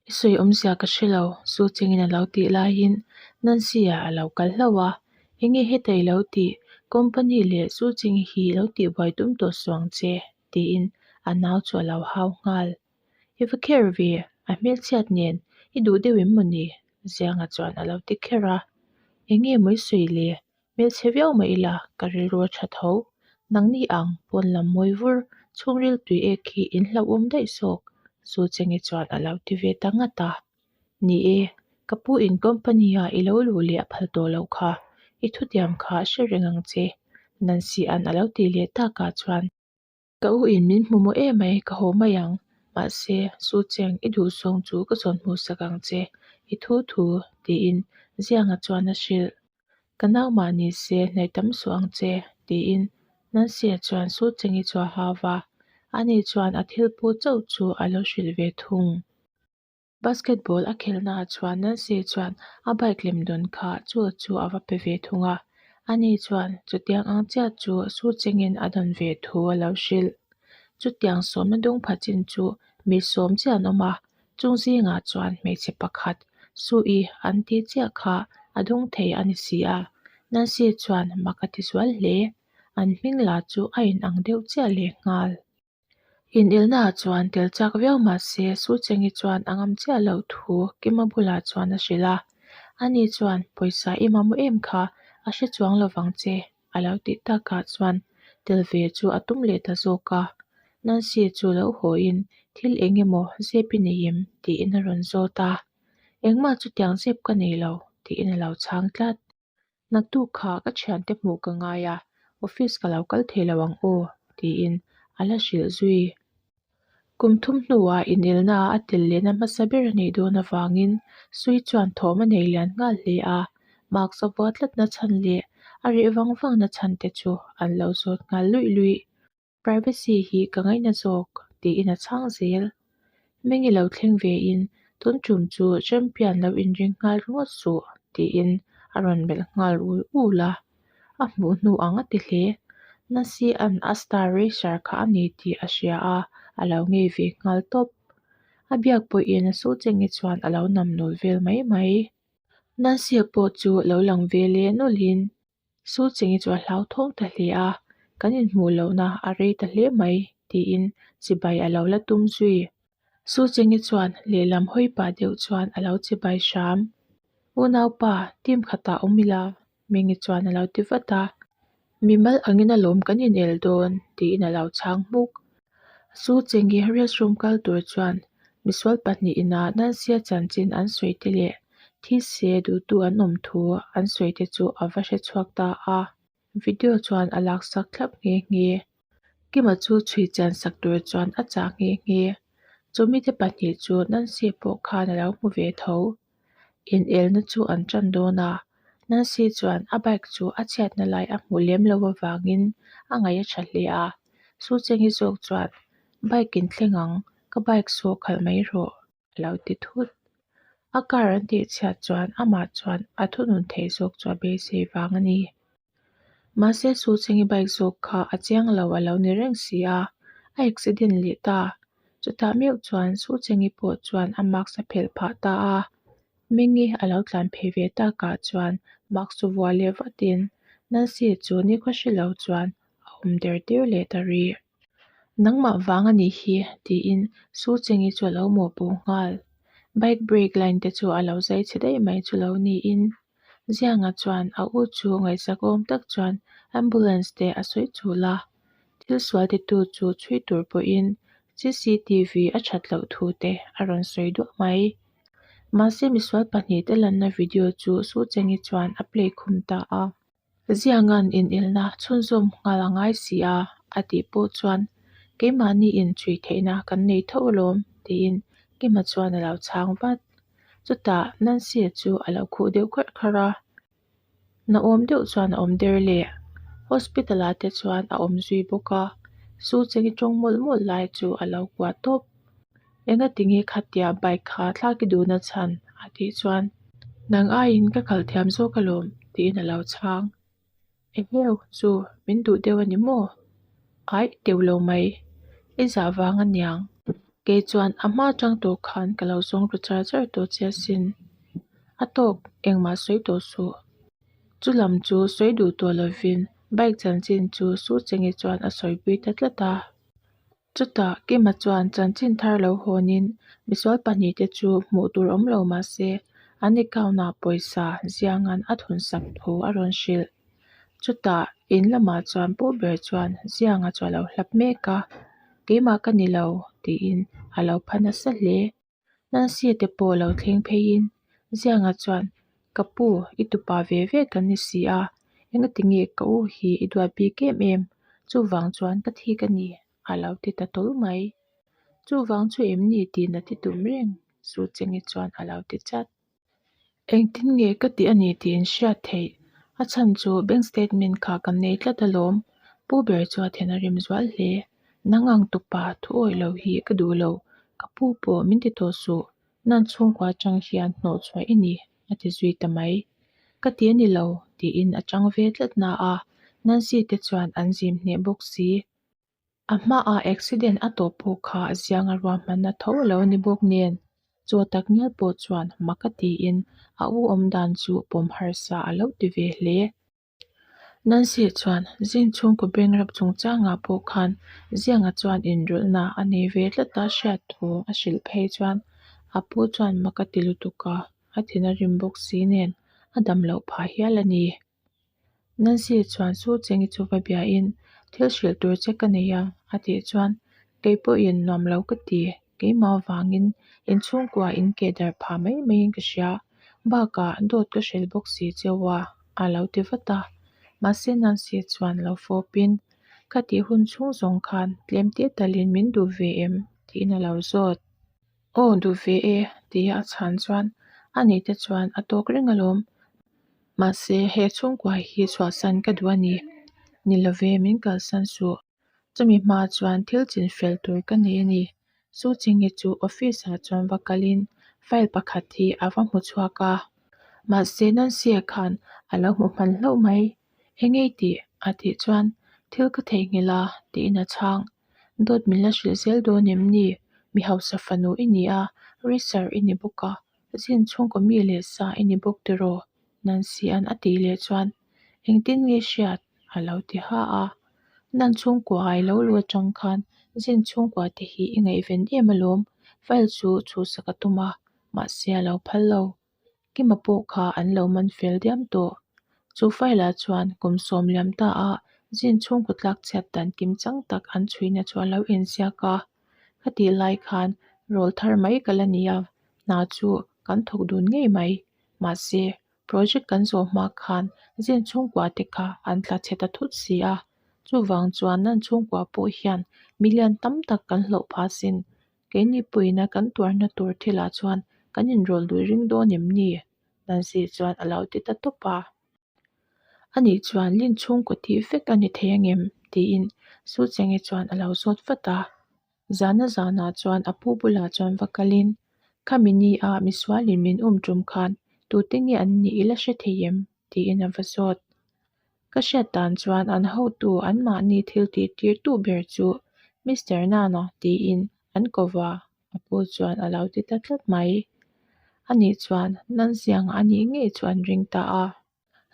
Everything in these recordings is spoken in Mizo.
I sawi awmzia ka hre lo, Su Chengin a lo tih laiin Nancy-a a lo kal hlauh a, Enge heta i lo tih? Company leh Su Cheng hi lo tihbuai tum tawh suh ang che, tiin a nau chu a lo hau nghal. I va kher ve, a hmelchhiat nen i duh deuh em mawni? Zianga chuan a lo ti kher a. Enge maw i sawi le? Hmelchhe viau mah ila ka rilru a tha tho. Nangni ang pawn lam mawi vur chhungril tui ek hi in hlauhawm daih zawk, Su Chengi chuan a lo ti ve ta ngat a. Ni e, ka pu in company ah i lo luh leh a phal tawh loh kha, i thutiam kha hre reng ang che, Nancy an a lo tih leh takah chuan. Ka u in min hmu maw emai ka haw mai ang, mahse Su Cheng i duh zawng chu ka zawn hmuh sak ang che, i thu thu tiin Zianga chuan a hrilh. Ka nau mah ni se hnaih tam suh ang che tiin Nancy-a chuan Su Chengi chu a hau va, ani chuan a thil pu chauh chu a lo hrilh ve thung. Basketball a khelhnaah chuan Nancy chuan a bike lem dawn kha chu chu a va pe ve thung a, ani chuan chutiang ang chiah chu su chengin a dawn ve thu a lo hrilh. Chutiang sawmna dung pha chin chu mi sawm chiah an awm a, chung zingah chuan hmeichhe pakhat Sue-i an tih chiah kha a dung thei a ni si a, Nancy chuan mak a ti zual hle. An hming lah chu a inang deuh chiah lehnghal. Inelnaah chuan tel chak viau mah se Su Chengi chuan a ngam chiah loh thu Kima bulah chuan a hrilh a. Ani chuan, Pawisa i mamawh em kha, a hre chuang lo vang che, a lo tih takah chuan tel ve chu a tum leh ta zawk a. Nancy chu lo hawiin, Thil eng emaw zep i nei em? tiin a rawn zawt a. Engmah chutiang zep ka nei lo, tiin a lo chhang tlat. Naktuk kha ka thiante hmuh ka ngai a, office ka lo kal thei lo ang aw, tiin a la hrilh zui. Kum thum hnuah inelna a tel lehna hmasa ber a neih dawn avangin Sui chuan thawm a nei lian nghal hle a, marks a vua tlatna chhan leh a reh vang vangna chhan te chu an lo zawt nghal luih luih. Privacy hi ka ngaihna zawk, tiin a chhang zel. Meng i lo thleng ve in, tun tum chu champion lo inring nghal ringawt suh, tiin a rawn melh nghal ul ul a. A hmuh hnu ang a ti hle. Nancy an a star racer kha a ni tih a hria a, a lo ngei ve nghal tawp. A biak pawhin Su Chengi chuan a lo nam nul vel mai mai. Nancy-a pawh chu lo lang ve leh nawlhin Su Chengi chu a hlauthawng ta hle a, kan inhmuh lohna a rei ta hle mai, tiin chibai a lo la tum zui. Su Chengi chuan lehlam hawi pah deuh chuan a lo chibai hram. Unaupa, team khatah awm ila, Mingi chuan a lo ti vat a. Mimal angin alawm kan inel dawn, tiin a lo chhang hmuk. Su Chengi restroom kal tur chuan misual pahnihin a Nancy-a chanchin an sawi te leh thi se duhtu an awm thu an sawi te chu a va hre chhuak ta a, video chuan a laksak thlap nghe nghe. Kima chu chhui chian sak tur chuan a chah nghe nghe. Chumi te pahnih chu Nancy pawh khan a lo hmu ve tho. Inelna chu an tan dawn a, Nancy chuan a bike chu a chhiatna lai a hmuh lem lo avangin a ngaih a tha hle a. Su Chengi zawk chuan, Bike in thleng ang, ka bike saw khalh mai rawh, a lo ti thut. A car an tih chhiat chuan amah chuan a thunun theih zawk chu a beisei vang a ni. Mahse Su Chengi bike zawk kha a chiang lo a lo ni reng si a, a accident leh ta. Chutah meuh chuan Su Chengi pawh chuan a mask a phelh phah ta a. Mingi a lo tlan phei ve takah chuan mask chu vuah leh vatin Nancy chu nikhua hre lo chuan a awm der tir leh ta rih. Nangmah vang a nih hi tiin Su Chengi chu a lo mawhpuh nghal. Bike brake line te chu a lo zai chhe daih mai chu lo niin Zianga chuan a u chu ngaihsakawm tak chuan ambulance te a sawi chul a, thil sual titu chu chhui tur pawhin cctv a that loh thu te a rawn sawi duah mai. Mahse misual pahnih te lanna video chu Su Chengi chuan a play khum ta a. Zianga'n inelna chhunzawm nghal a ngai si a, a tih pawh chuan keimahni inchhui theihna kan nei tho alawm tiin Kima chuan a lo chhang vat. Chutah Nancy-a chu a lo khuh deuh kharh kharh a, naawm deuh chuan a awm der leh. Hospital-ah te chuan a awm zui bawk a, Su Chengi tawng mawlh mawlh lai chu a lo kuah tawp. Engatinge khatia bike kha thlak i duhna chhan? a tih chuan, Nang aiin ka khalh thiam zawk alawm tiin a lo chhang. Eheu chu min duh deuh a ni maw? Aih teuh lo mai, i zah vang a niang. Kei chuan a hma atang tawh khan ka lo zawng ru char char tawh che asin. A tawk, engmah sawi tawh suh. Chu lam chu sawi duh tawh lovin bike chanchin chu Su Chengi chuan a sawipui ta tlat a. Chutah Kima chuan chanchin thar lo hawnin misual pahnihte chu hmuh tur awm lo mah se an account ah pawisa zianga'n a thunsak thu a rawn hrilh. Chutah in lamah chuan pu ber chuan Zianga chu a lo hlap mek a, Keimah ka ni lo tiin a lo pha nasa hle. Nancy te pawh lo thleng pheiin Zianga chuan Ka pu, i tupa ve ve kan ni si a, engati nge ka u hi i duat bik em em? Chuvang chuan ka thik a ni a lo ti ta tawl mai. Chuvang chu em ni tih na ti tum reng Su Chengi chuan a lo ti chat. Engtin nge ka tih a ni tih in hriat theih? A chhan chu bank statement kha kan nei tlat alawm. Pu ber chu a then a rim zual hle. Nang ang tupa thu awih lo hi ka duh lo, ka pu pawh min ti tawh suh. Nan chhungkua atang hian hnawh chhuah i ni, a ti zui ta mai. Ka ti a ni lo, tiin a chang ve tlat na a, Nancy te chuan an zim hneh bawk si. A hmaah accident a tawh pawh kha a zianga ruahmanna tho a lo ni bawk nen, chaw tak ngial pawh chuan mak a tiin a u awm dan chu pawm harsa a lo ti ve hle. Nancy chuan zing chhungkaw bangrap chungchangah pawh khan Zianga chuan inrawlhna a nei ve tlat a hriat thu a hrilh phei chuan a pu chuan mak a ti lutuk a, a thin a rim bawk si nen a dam loh phah hial a ni. Nancy chuan Su Chengi chu va biain thil hrilh tur che ka nei a a tih chuan kei pawhin nuam lo ka ti, keimah avangin inchhungkua in keh darh phah mai maiin ka hria, bakah dawt ka hrilh bawk si cheu a a lo ti vat a. Mahse Nancy chuan lo fawpin ka tih hun chhung zawng khan tlem te talin min duh ve em tiin a lo zawt. Aw duh ve e tia a chhan chuan a nih te chuan a tawk reng alawm. Mahse he chhungkua hi chhuahsan ka duh a ni. Ni love min kalsan suh. Chumi hma chuan thil chin fel tur ka nei a ni. Su Chingi chu office ah chuan va kalin file pakhat hi a va hmu chhuak a. Mahse Nancy-a khan a lo hmu hman hlauh mai. Engei tih? a tih chuan thil ka theihnghilh a tiin a chhang. Dawt min la hrilh zel dawn em ni? Mi hausa fanu i ni a, racer i ni bawk a, zin chhungkaw mi leh sa i ni bawk tiraw? Nancy-a'n a tih leh chuan, Engtin nge hriat? a lo ti ha a. Nan chhungkua ai lo lu atang khan zin chhungkua te hi i ngaihven em alawm, file chu chhuhsak a tum a, mahse a lo phal lo. Kima pawh kha an lo man fel diam tawh. Chu file ah chuan kum sawm liam ta a zin chhungkaw tlak chhiat dan kim chang tak an chhuina chu a lo inziak a. Ka tih lai khan rawl thar mai ka la ni a, hna chu kan thawk dun ngei mai. Mahse, project kan zawh hma khan zin chhungkua te kha an tla chhe ta thut si a. Chuvang chuan nan chhungkua pawh hian million tam tak kan hlauh phah sin. Keini puina kan tuarna tur thilah chuan kan inrawl lui ring dawn em ni? Nancy chuan a lo ti ta tawp a. Ani chuan Lin chhungkaw tih vek a ni thei angem? tiin Su Chengi chuan a lo zawt vat a. Zana zanah chuan a pu bulah chuan va kalin, Khami ni a misualin min um tum khan tute nge an nih i la hre thei em? tiin a va zawt. Ka hriat dan chuan an hotu anmahni thil tih tirtu ber chu Mister Nana tiin an ko va, a pu chuan a lo ti ta tlat mai. Ani chuan Nanzianga a nih ngei chu an ring ta a.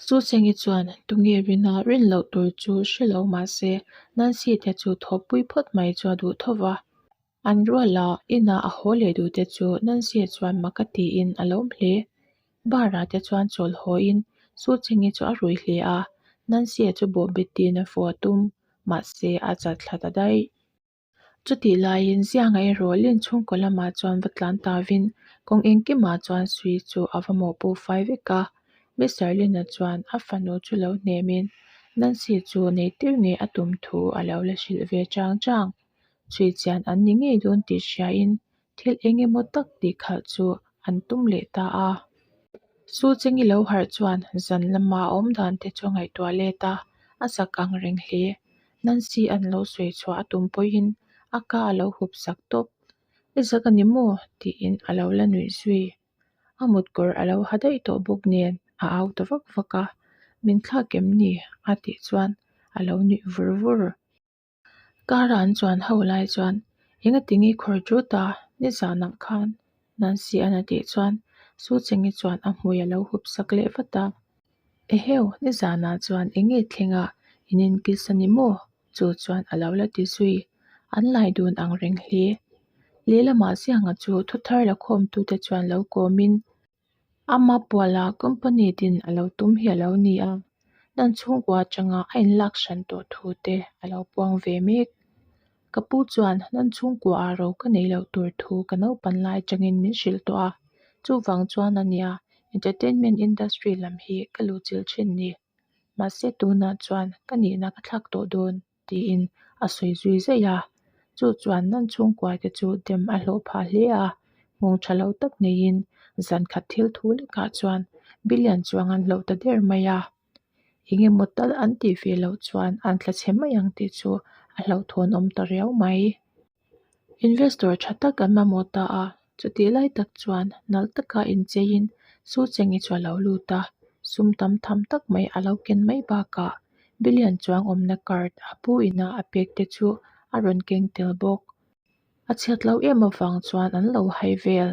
Susengi chuan tunge rina rin loh tur chu hre lo mah se Nancy te chu thawhpui phawt mai chu a duh tho va. An ruala inah a haw leh duh te chu Nancy chuan mak a tiin a lawm hle. Bar ah te chuan chawl haw in Su Chingi chu a rui hle a, Nancy chu bawhbetin a fawh a tum, mahse a chat thla ta daih. Chutih laiin Zianga erawh Lin chhungkaw lamah chuan va tlan ta vin kawng engkimah chuan Sui chu a va mawhpuh fai vek a. Mister Lin-a chuan a fanu chu lo hnemin Nancy chu nei tir ngei a tum thu a lo la hrilh ve chang chang. Chhui chian an ni ngei dawn tih hriain thil eng emaw tak tih khalh chu an tum leh ta a. Su Chengi lo harh chuan zan lama a awm dan te chu a ngaihtuah let a, a zak ang reng hle. Nancy an lo sawi chhuah a tum pawhin a ka a lo hup sak tawp. I zak a ni maw? tiin a lo la nuih zui. A mutkawr a lo ha daih tawh bawk nen a au ta vak vak a, Min thlak em ni? a tih chuan a lo nuih vur vur. Car an chuan ho lai chuan Engatinge i khawr ṭut a? Nizanah khan Nancy an a tih chuan Su Chengi chuan a hmui a lo hup sak leh vat a. Eheu, nizanah chuan enge thleng a in inkiss a ni maw? Chu chuan a lo la ti zui. An lai dun ang reng hle. Lehlamah Zianga chu thuthar la khawmtute chuan lo kawmin Ama puala company din a lo tum hi a lo ni a, nan chhungkua atanga a inlak hran tawh thu te a lo puang ve mek. Ka pu chuan nan chhungkua ah ro ka nei loh tur thu ka naupan lai atangin min hrilh tawh a, chuvang chuan a nia entertainment industry lam hi ka luhchilh thin ni. Mahse tunah chuan ka nihna ka thlak tawh dawn. tiin a sawi zui zaih a, chu chuan nan chhungkuaite chu dem a hlawh phah hle a, nghawng tha lo tak neiin zan khat thil thu lekah chuan billion chuang an hlauh ta der mai a, eng emaw tal an tih ve loh chuan an tla chhe mai ang tih chu a hlauhthawn awm ta riau mai. Investor tha tak an mamawh ta a, chutih lai tak chuan nalh taka incheiin Su Chengi chu a lo lut a, sum tam tham tak mai a lo ken mai bakah billion chuang awmna card a pu ina a pek te chu a rawn keng tel bawk. A chhiat loh em avang chuan an lo hai vel.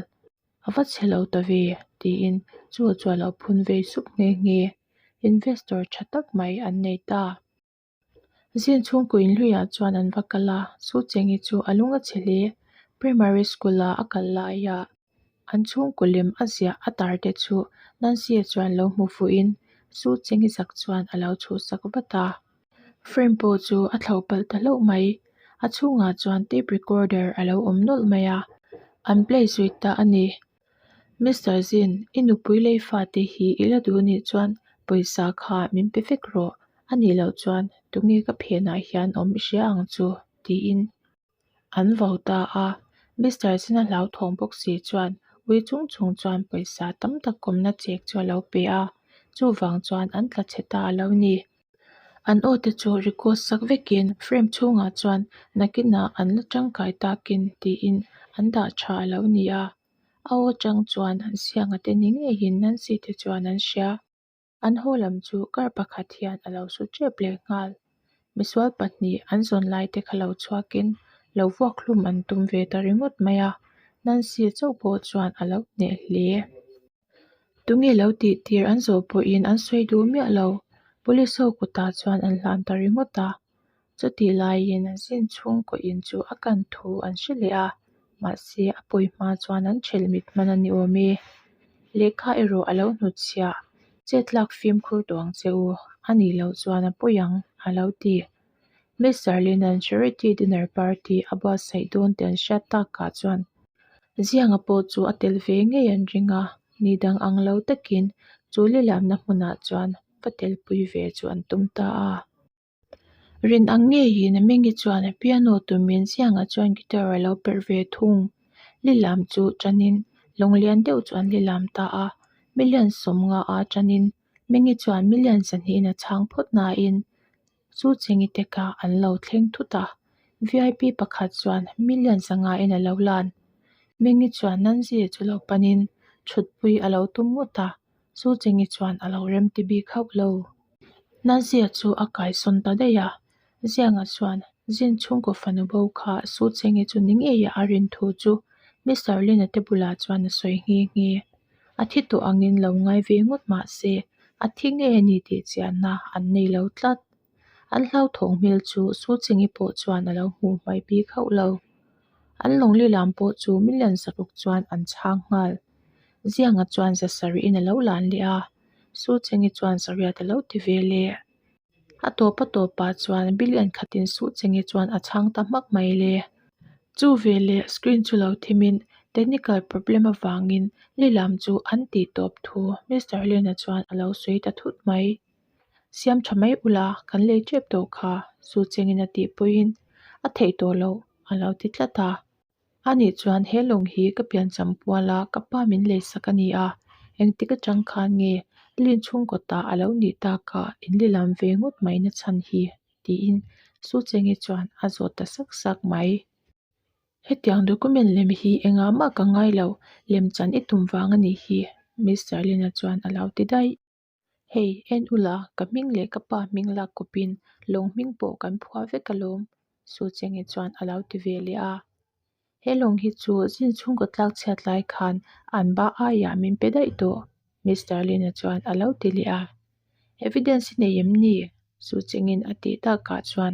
A va chhe lo ta ve, tiin chu chu a lo phun vei sup nghe nghe. Investor tha tak mai an nei ta. Zin chhungkaw inhluiah chuan an va kal a, Su Chengi chu a lung a chhe hle. Primary school-a a kal laia an chhungkaw lem a ziah a tar te chu Nancy-a chuan lo hmu fuhin Su Chengi zak chuan a lo chhuhsak vat a. Frame pawh chu a thlauh palh ta hlauh mai. A chhungah chuan tape recorder a lo awm nawlh mai a, an play zui ta a ni. Mister Zin, i nupui lei fate hi i la duh nih chuan pawisa kha min pe vek rawh, a nih loh chuan tunge ka phenah hian awm i hria ang chu, tiin an vo ta a. Mister Zin a hlauthawng bawk si chuan ui chung chung chuan pawisa tam tak kawmna chek chu a lo pe a, chuvang chuan an tla chhe ta a lo ni. An aw te chu record sak vekin frame chhungah chuan nakinah an la tangkai takin tiin an dah tha a lo ni a. A aw chang chuan Sianga te ni ngeiin Nancy te chuan an hria. An haw lam chu car pakhat hian a lo su tep leh nghal. Misual pahnih an zawn lai te kha lo chhuakin lo vuak hlum an tum ve ta ringawt mai a, Nancy chauh pawh chuan a lo hneh hle. Tunge lo tih tir an zawh pawhin an sawi duh miah lo. Police ho kutah chuan an hlan ta ringawt a. Chutih laiin zin chhungkaw in chu a kan thu an hre leh a, mahse a pawi hma chuan an ṭhelh mit hman a ni awm e. Lehkha erawh a lo hnutchhiah, Chet lak fimkhur tawh ang che u, a nih loh chuan a pawi ang, a lo ti. Mister Lin-a'n charity dinner party a buatsaih dawn tih an hriat takah chuan Zianga pawh chu a tel ve ngei an ring a, ni dang ang lo takin chu lilamna hmunah chuan va telpui ve chu an tum ta a. Rin ang ngeiin Mingi chuan piano tumin Zianga chuan guitar a lo perh ve thung. Lilam chu tanin lawng lian deuh chu an lilam ta a, million sawmnga a tanin Mingi chuan million zahnihin a chhang phawt nain Chu Chengi te kha an lo thleng thut a, vip pakhat chuan million zangain a lo lan. Mingi chuan Nanzi chu lo panin thutpui a lo tum ngawt a, Chu Chengi chuan a lo remti bik hauh lo. Nanzia chu a kaisawn ta daih a, Zianga chuan zin chhungkaw fanu bo kha Su Chengi chu ni ngei a rin thu chu Mister Lina te bulah chuan a sawi nghe nghe. A thi tawh angin lo ngai ve ngawt mah se a thi ngei a ni tih chianna an nei lo tlat. An hlauthawng hmel chu Su Chengi pawh chuan a lo hmuh hmaih bik hauh lo. An lawngli lam pawh chu million zaruk chuan an chhang nghal. Zianga chuan za sarih in a lo lan leh a, Su Chengi chuan zariat a lo ti ve leh. A tawp a tawpah chuan billion khatin Su Chengi chuan a chhang ta hmak mai le. Chu veleh screen chu lo thimin technical problem avangin lilam chu an tih tawp thu Mister Liana chuan a lo sawi ta thut mai. Siam tha mai ula kan lei tep tawh kha Su Chengin a tih pawhin a theih tawh loh a lo ti tlat a. Anih chuan he lawng hi ka piancham puala ka pa min leisak a ni a, engtik atang khan nge Lin chhungkaw ta a lo nih taka in lilam ve ngawt mai na chhan hi? tiin Su Chengi chuan a zawt ta sak sak mai. Hetiang document lem hi engah mah ka ngai lo, lemchan i tum vang a nih hi, Mister Lina chuan a lo ti daih. Hei, en ula, ka hming leh ka pa hming lak kawpin lawng hming pawh kan phuah vek alawm, Su Chengi chuan a lo ti ve leh a. He lawng hi chu zin chhungkaw tlak chhiat lai khan an ba aiah min pe daih tawh, Mister Lin-a chuan a lo ti leh a. Evidence i nei em ni? Su Chengin a tih takah chuan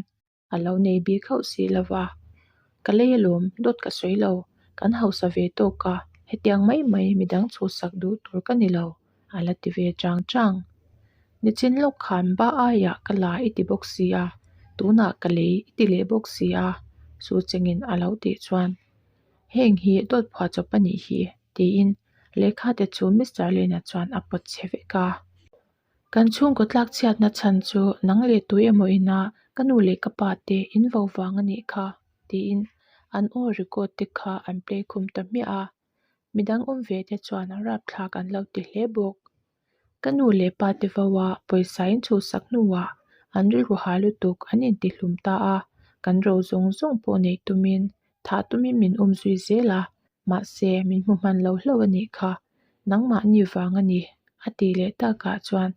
a lo nei bik hauh si lo va. Ka lei alawm, dawt ka sawi lo. Kan hausa ve tawk a, hetiang mai mai midang chhuhsak duh tur ka ni lo, a la ti ve chang chang. Nichin lawk khan ba aiah ka la i ti bawk si a, tunah ka lei i ti leh bawk si a, Su Chengin a lo tih chuan, Heng hi dawt phuah chawp a nih hi, tiin lehkha te chu Mister Lena chuan a pawt chhe vek a. Kan chhungkaw tlak chhiatna chhan chu nang leh tui emaw ina ka nu leh ka pa te in vo vang a nih kha, tiin an aw record te kha an play khum ta hmiah a. Midang awm ve te chuan rapthlak an lo ti hle bawk. Ka nu leh pa te vo a pawisa in chhuhsak hnuah an rilru ha lutuk an intihlum ta a, kan ro zawng zawng pawh neih tumin thah tumin min um zui zel a, mahse min hmu hman lo hlauh a nih kha, nangmahni vang a ni, a tih leh takah chuan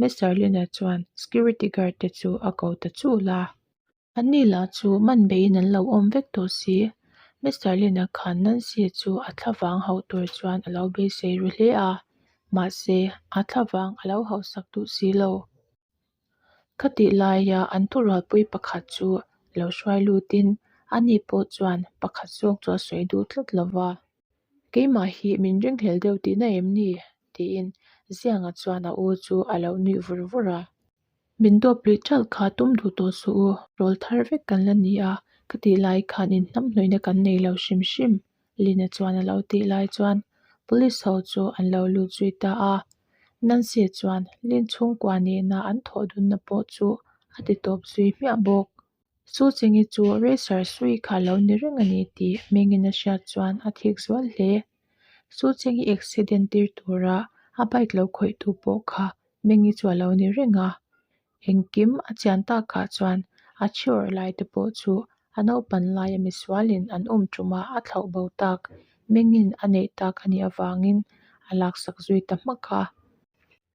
Mister Lina chuan security guard te chu a ko ta chul a. Anni lah chu man beiin an lo awm vek tawh si. Mister Lina khan Nancy chu a thlavang hauh tur chuan a lo beisei ru hle a, mahse a thlavang a lo hauhsak duh si lo. Khatih laia an thurualpui pakhat chu lo hruai lutin ani pawh chuan pakhat zawk chu a sawi duh tlat lo va. Keimah hi min ringhlel deuh tihna em ni? tiin Zianga chuan a u chu a lo nuih vur vur a. Min dawp luih ṭalh kha tum duh tawh suh u, rawl thar vek kan la ni a, ka tih lai khan inhnamhnawihna kan nei lo hrim hrim, Lina chuan a lo tih lai chuan police ho chu an lo lut zui ta a. Nancy chuan Lin chhungkua nena an thawh dunna pawh chu a ti tawp zui hmiah bawk. Su Chingi chu racer sui kha lo ni reng a ni tih hmingin a hriat chuan a thik zual hle. Su Chingi accident tir tura a bike lo khawihtu pawh kha Mengi chu a lo ni reng a. Engkim a chian takah chuan a thi awrh lai te pawh chu a naupan laia misualin an awm ṭuma a thlauh bo tak Mengin a neih tak a nih avangin a laksak zui ta hmak a.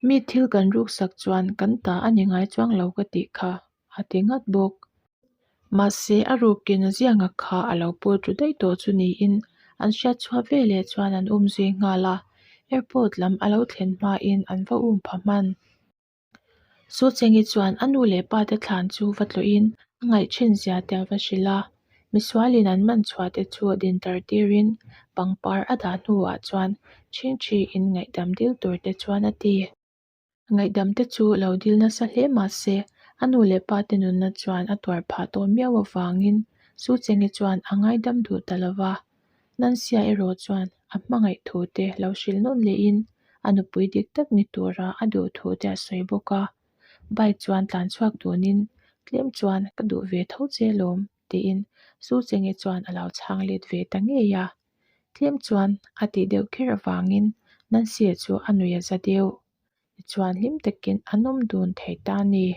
Mi thil kan ruksak chuan kan ta a ni ngai chuang lo ka tih kha a ti ngat bawk. Mahse a rukin zianga kha a lo pawt ru daih tawh chu niin an hriat chhuah veleh chuan an um zui nghal a, airport lam a lo thlen hmain an va um pha hman. Su Chengi chuan a nu leh pa te thlan chu va tlawhin a ngaih thin zia te a va hrilh a, misualin an man chhuah te chu dintar tirin pangpar a dah hnuah chuan chhingchhiin ngaihdam dil tur te chuan a ti. Ngaihdam te chu lo dil nasa hle mah se, a nu leh pa te nunna chuan a tuar phah tawh miau avangin Su Chengi chuan a ngaidam duh ta lo va. Nansia erawh chuan a hmangaih thu te lo hrilh nawn lehin a nupui dik tak ni tura a duh thu te a sawi bawk a. Bike chuan tlan chhuak dunin tlem chuan ka duh ve tho che lawm tiin Su Chengi chuan a lo chhang let ve ta ngei a. Tlem chuan a tih deuh kher avangin Nancy-a chu a nuih a za deuh. Tichuan hlim takin an awm dun thei ta a ni.